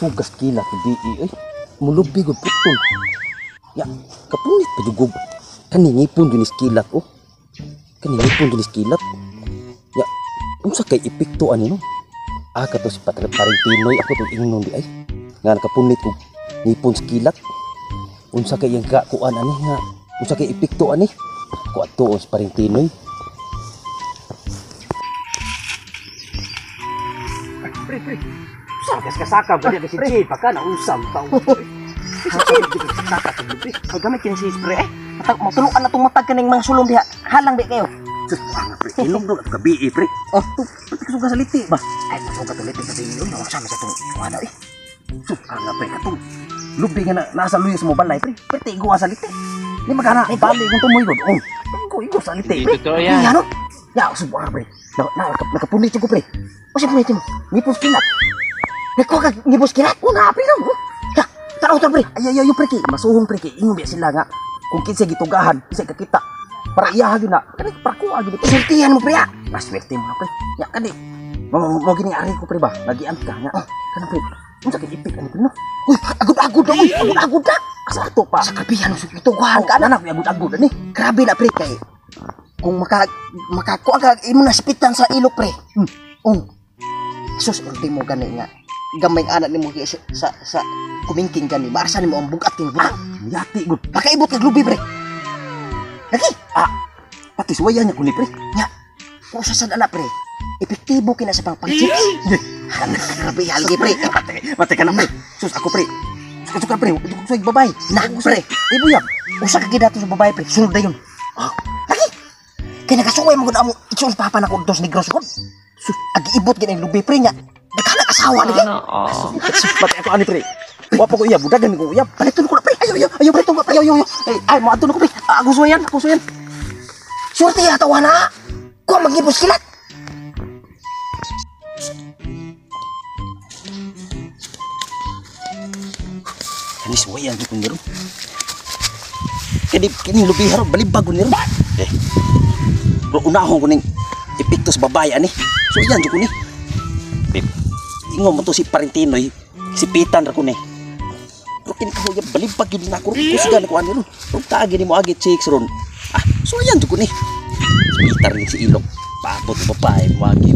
Hugas kilat bi eh. Mulubi gud putol. Ya, kapunit pa jugog. Kaningipon jud ni kilat oh. Kaningipon jud ni kilat. Ya, unsa kay epekto ani no? Ah, kato si Paring Pinoy ako tong ingnon di ay. Nga nakapunit kog ngipon sa kilat. Unsa kay iyang kakuan ani nga? Unsa kay epekto ani? Ko adto si Paring Pinoy. Pre, pre. Sa kasaka ba di si Jay pa ka na usam taw. Saka sa lubi. Ay gamit kini si spray eh. Matuluan na tong matag kaning mga sulong diha. Halang di kayo. Sus, ang pre, ilong dog at gabi eh, pre. Oh, Pati kasuga sa liti ba? Ay masugat ulit sa inyo. No, sama sa tong ano eh. Sus, ang pre katong lubi nga na, nasa luyo sa mo balay pre. Pati iguwa sa liti. Di magana, bali kung tumoy gud. Oh, igo igo sa liti pre. Totoo yan. Iya no? Ya, subuha pre. Na, na, nakapunit ko pre. O sa punit mo. Ngipon kilat. Nagkuha ka ngibos kilat. Una pre no. Ya, tanaw to pre. Ay ay ay pre kay masuhong pre kay ingon biya sila nga kung kinsa gitugahan, kinsa kakita. Para iya gyud na. Kani para kuha gyud. Sultihan mo pre ah. Maswerte mo na pre. Ya kani. Mo mo gini ari ko pre ba? Nagiant ka nga. Oh, kana pre. Unsa kay ipik ani pre no? Uy, agud-agud na uy, agud-agud na. Asa ato pa? Sa kabihan sa gitugahan ka na. Anak, agud-agud ani. Grabe na pre kay kung makakuha ka imo na sipitan sa ilok pre. Oh. Sus ultimo gani nga gamay anak nimo kay sa kumingking gani maarsa nimo ang bugat king butang. Yati gud. Makaibot kag lubi pre. Lagi. Ah, pati suwayan niya kuni pre. Nya. Kung sa sad ana pre, epektibo kina sa pang chips. Grabe haligi pre. Mate, mate ka na pre. Sus ako pre. Sus ka pre, sus babay. Na pre. Ibuyab. Usa ka gidato sa babae pre, sunod dayon. Lagi. Kay nakasuway mo gud amo itsun papa na ko dos negros gud. Sus, agiibot gid ang lubi pre nya. Daghan asawa lagi. Sus, mate ako ani pre. Wa pa ko uyab, dagan ko uyab. Paliton ko na pre. Ayo ayo ayo pre, tungga pre. Ayo ayo. Ay, ay mo adto na ko pre. Ako suwayan, ako suwayan. Surti atawa na. Kuha magibos kilat. Kani suwayan ko niro. Kani kini lubi haro balibag ko niro. Eh. Bro, unahon ko ning epekto sa babae ani. Suwayan jud ko ni. Beb. Ingon mo to si Parentinoy, si Pitan ra ko ni. Pero kini kahuya balibag gyud na ako. Kusgan ko ani ron. Rug taagi nimo agi chicks ron. Ah, suwayan jud ko ni. Si Pitan rin si Ilok. Paabot ng babae mo agi.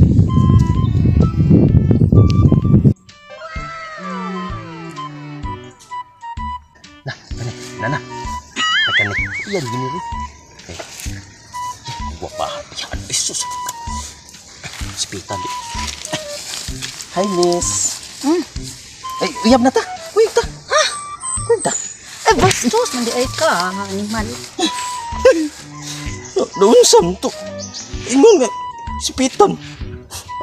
Na, kani, na na. Kani, iyan gini rin. Eh, guwapa. Yan, ay sus. Si Pitan di. Hi, miss. Ay, uyab na ta. Uyab ta. Ha? Uyab ta. Ay, bastos, mandi ay ka, animal. Doon sa to. Ingon nga, si Pitan.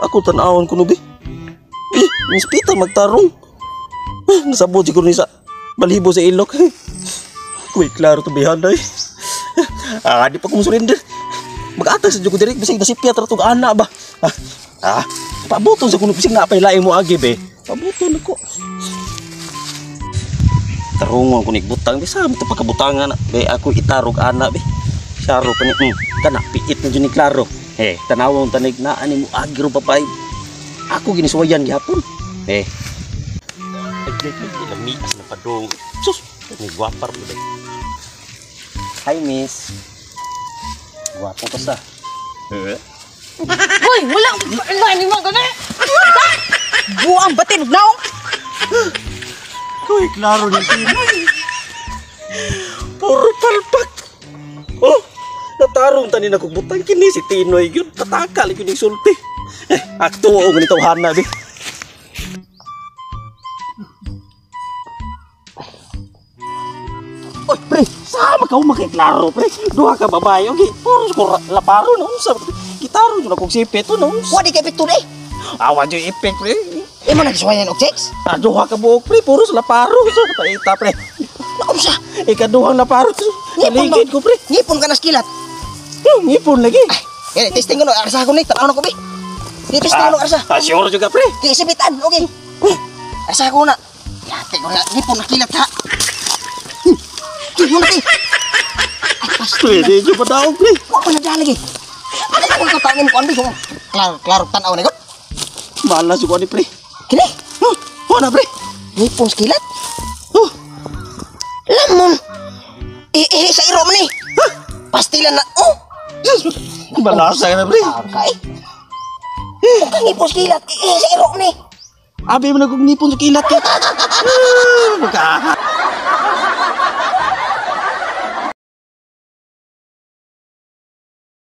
Ako tanawon ko nubi. Eh, si Pitan magtarong. Nasabot siguro ni sa balibo sa ilok. Kuy, klaro to bihan ay. Ah, di pa ko musurrender. Mag-atag sa ko direk bisag nasipya tra tong ana ba. Ah, pabuton sa kuno bisag na pay laing mo agi be. Pabuton ako. Tarungon ko nigbutang bisa mo to pagkabutangan na. Be ako itarog ana be. Saro pa ni kana piit na jud ni klaro. Eh, tanawon tanig na ani mo agi ro babay. Ako ginisuwayan gihapon. Eh. Ay, ay, ay, lamias na padong. Sus, ni gwapar mo be. Hi, miss. Gwapo ka sa. Eh? Hoy, wala, wala, animal, gani. Buang batin naong. Uy, klaro ni Pinoy. Puro palpak. Oh, natarong tani na kong butang kini si Tinoy yun. Tatakal yun yung sulti. Eh, akto o ganito hana bi. Oy, pre, sama ka umakiklaro, pre. Duha ka babae, okay. Puro ko laparo na unsa. Gitaro jud akong sipit to na unsa. Wa di kay epekto eh. Awa jud epek, pre. Imo nagsuwayan og chicks? Ah, duha ka buok, pre. Puro sa laparo. Sa paita, pre. Naunsa? Ikaduhang laparo. Ngipon Kaligid ko, pre. Ngipon ka na skilat. Ngipon lagi. Ay, testing ko no, arsa ko ni, tanaw na ko bi. Di testing ko no, arsa. Ah, sure juga, pre. Di isipitan, okay. Arsa ko na. Yate ko na, ngipon na kilat ha. Ngipon na ki. Ay, pasti. Pre, di jud pa daw, pre. Wa ko na dali lagi. Ano ko ka tangin ko anbi ko. Klaro, klaro tanaw na ko. Malas ko ani, pre. Kini? Huh, na, pre. Ngipon sa kilat? Oh, Lamon. Iihi sa iro man eh. Pastilan na. Oh! Jesus, balasa ka na, pre. Taon ka eh. Kung ka ngipon sa kilat, iihi sa iro man eh. Abi mo na kung ngipon sa kilat ka. Ah, magka.